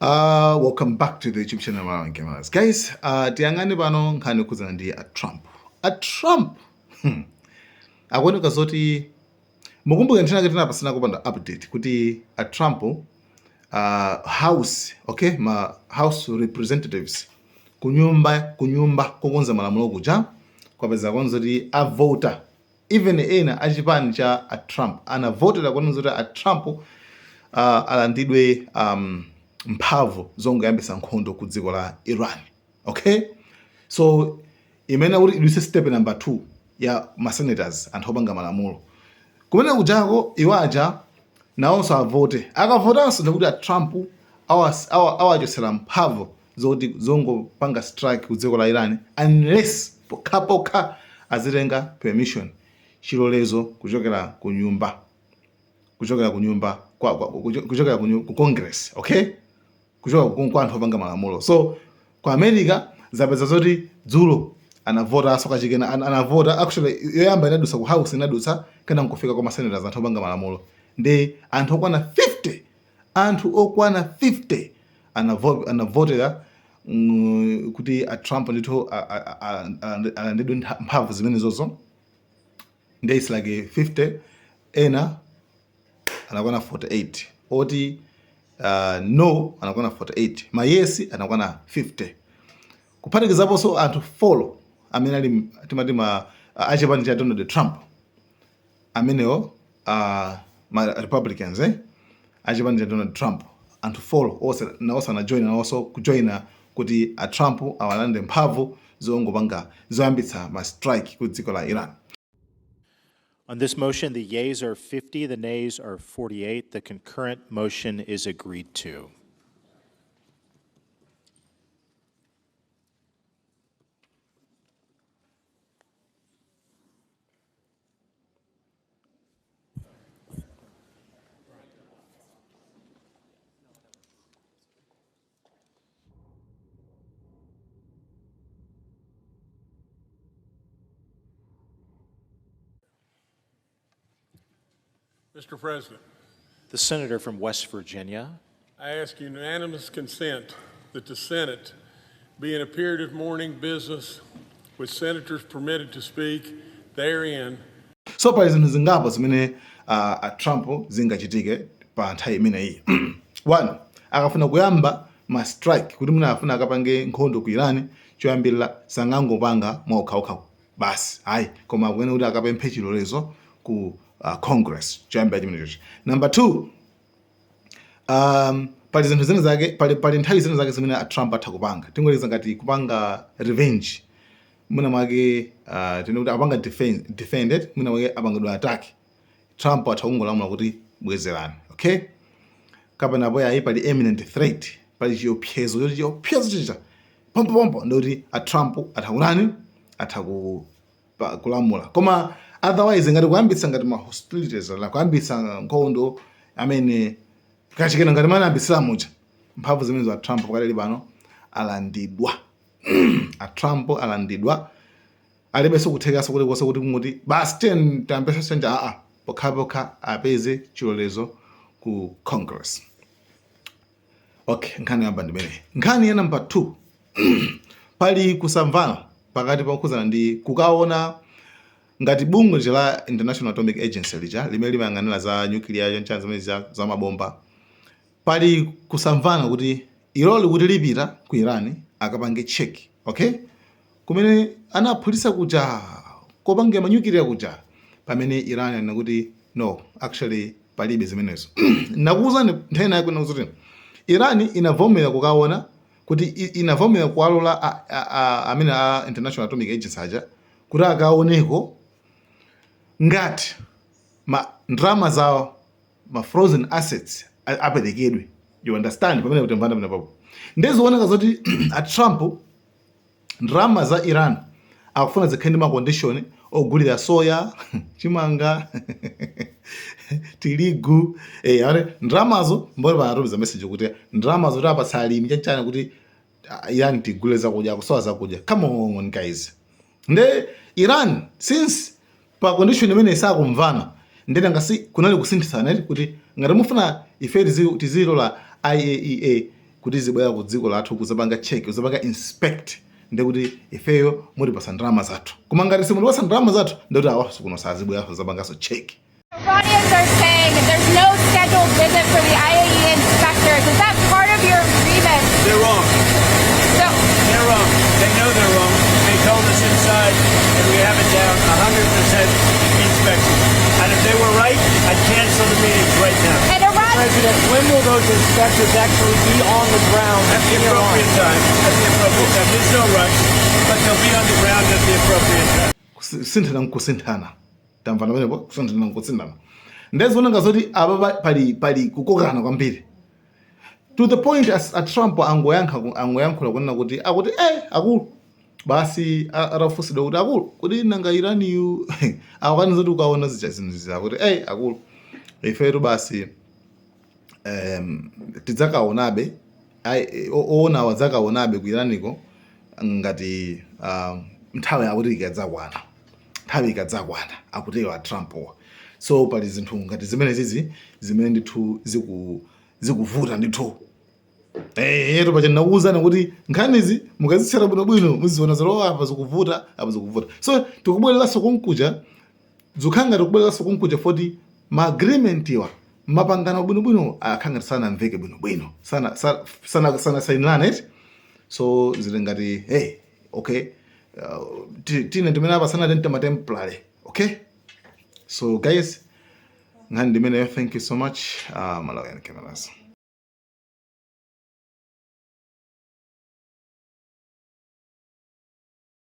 Welcome back to the YouTube channel Malawi Cameras. Guys, tiyang'ane pano nkhani yokhudzana ndi a Trump. A Trump akuoneka zoti mukumbuke nthawi tinapasana kupanda update kuti a Trump House, okay, ma House Representatives kunyumba kokonza malamulo kuja kwapeza konza kuti avota, even ena achipani cha a Trump anavotera kuonetsa kuti a Trump alandidwe mphamvu zongoyambisa nkhondo ku dziko la Iran. Okay, so imene kuti idutse step number 2 ya ma senators, anthu opanga malamulo kumene kujako, iwo aja nawonso avote. Akavotanso ndikuti a Trump awachotsera mphamvu zoti zongopanga strike ku dziko la Iran unless pokhapokha azitenga permission, chilolezo kuchokera ku nyumba kuchokera ku Congress, okay, kuchoka kwa anthu opanga malamulo. So ku America zapeza zoti dzulo anavotanso kachikena, anavota. Actually yoyamba inadutsa ku House, inadutsa kena nkufika kwa ma senators, anthu opanga malamulo, ndi anthu okwana 50, anthu okwana 50 anavotera kuti a Trump ndithu alandidwe mphamvu zimenezozo. Ndi it's like 50, ena anakwana 48 oti no anakwana 48, ma yes anakwana 50, kuphatikizaponso anthu 4 amene ali timati ma achipani cha Donald Trump amenewo, ma Republicans, achipani cha Donald Trump, anthu 4 onse nawonso anajoina nawonso kujoina kuti a Trump awalande mphamvu zongopanga, zoyambitsa ma strike ku dziko la Iran. On this motion, the yeas are 50, the nays are 48. The concurrent motion is agreed to. Mr. President, The senator from West Virginia. I ask unanimous consent that the Senate be in a period of morning business with senators permitted to speak therein. So pali zinthu zingapo zimene a Trump zingachitike pa nthawi imeneyi. One, akafuna kuyamba ma strike kuti mwina afuna akapange nkhondo ku Iran, choyambirira sangangopanga mwaokhaokha basi, ayi, koma akuyenera kuti akapemphe chilolezo ku Congress, choyambira chimenechocho. Number two, pali zinthu zina zake, pali nthawi zina zake zimene a Trump atha kupanga, tingoyerekeza ngati kupanga revenge, mwina mwake tine kuti apanga defended, mwina mwake apangidwa attack, Trump atha kungolamula kuti bwezerani, okay? Kapena apo ayi, pali imminent threat, pali chiopsezo choti chiopsezo chicha pompopompo, ndikuti a Trump atha kunani, atha kulamula. Koma otherwise ngati kuyambitsa ngati ma hostilities la kuyambitsa nkhondo amene kachikena ngati mana ayambitsira muja, mphamvu zimenezo a Trump pakadali pano alandidwa. A Trump alandidwa, alibenso kuthekanso kuti konse kuti kungoti basi ten tayambitsa change, aa, pokhapokha apeze chilolezo ku Congress. Okay, nkhani yamba ndimeneyi. Nkhani ya number 2, pali kusamvana pakati pakukhuzana ndi kukaona ngati bungwe lija la International Atomic Agency lija limene limayang'anira za nuclear chanchani zimene za mabomba. Pali kusamvana kuti ilo likuti lipita ku Iran akapange check, okay, kumene anaphulitsa kuja kopangira ma nuclear kuja, pamene Iran anena kuti no, actually palibe zimenezo. Nakuwuzani nthawi inayi kuna kuti Iran inavomera kukaona kuti inavomera kuwalola amene a International Atomic Agency aja kuti akaoneko ngati ma ndalama zawo, ma frozen assets aperekedwe. You understand pamene kuti mvanda pamene papo ndizioneka zoti a Trump ndalama za Iran akufuna zikhale ndi ma condition ogulira soya, chimanga, tirigu. Ate ndalamazo mbona panatumiza message kuti ndalamazo kuti apatsa alimi chanchani kuti Iran tigule zakudya, kusowa zakudya. Come on guys, nde Iran since pa condition imene sakumvana, ndena ngasi kunali kusinthitsana eti kuti ngati mufuna ife tizilola IAEA. Kuti zibwera ku dziko lathu kuzapanga check, kuzapanga inspect, ndekuti ifeyo mutipasa ndalama zathu. Koma ngati simutipasa ndalama zathu, ndekuti awaso kuno sazibwera kuzapanganso check. Iranians are saying that there's no scheduled visit for the IAEA inspectors. Is that part of your agreement? They're wrong. So, They're wrong. They know they're wrong. They told us inside, and we have it down 100% inspection. And if they were right, I'd cancel the meetings right now. And Iran, President, when will those inspectors actually be on the ground At the in Iran? appropriate time. At the appropriate time. There's no rush, but they'll be on the ground at the appropriate time. Kusinthana nkusinthana, tamvana pamenepo? Kusinthana nkusinthana. Ndezionanga zoti apa pali kukokana kwambiri to the point as a Trump angoyankha angoyankhula kunena kuti akuti akulu basi, atafunsidwa kuti, "Akulu, kuti nanga Iraniyu akukaniza?" Kuti ukaona zija zinthu zija, akuti, "Akulu, ifetu basi tidzakaonabe, oona wadzakaonabe ku Iraniko ngati nthawi," akuti, "ikadzakwana, nthawi ikadzakwana," akutero a Trump. So pali zinthu ngati zimene zizi zimene ndithu zikuvuta ndithu. Yetu pacha ndinakuwuzani kuti nkhanizi mukazitsata bwinobwino muziona zoti apa zikuvuta, apa zikuvuta. So tikubwereranso konkuja, zikukhala ngati kubwereranso konkuja foti ma agreement iwa, mapangano bwinobwino akhala ngati sanamveke bwinobwino, sana sana sana sainirane eti. So zili ngati, hey, okay, tine ndimene apa sanati ma temporary. Okay, so guys, nkhani ndimeneyo. Thank you so much. Malawian Cameras.